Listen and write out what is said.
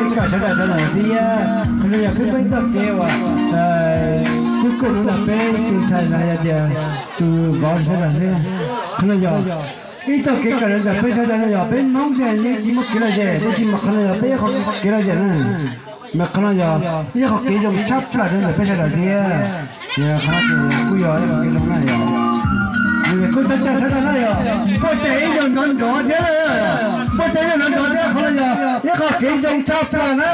Kom sawv daws sawv daws thiab, qhov no yog peb muaj ib txoj kev uas kuj kawm ntawm peb tus ntxhais no yog tias tus vauv sawv daws thiab. Qhov no yog ib txoj kev kawm ntawm peb sawv daws no yog peb Hmoob thiaj li tsis muaj kev lom zem, tab sis mas qhov no yog peb ib qho kev lom zem na. Mas qhov no yog ib qho kev zoo tshaj plaws rau ntawm peb sawv daws thiab. Qhov no ces kuj yog ib qho kev zoo na yog. Kuj thov caw sawv daws na yog, puaj tes ib zaug nrov nrov thiab, puaj tes ib zaug nrov nrov thiab, qhov no yog ib qho kev zoo tshaj plaws na.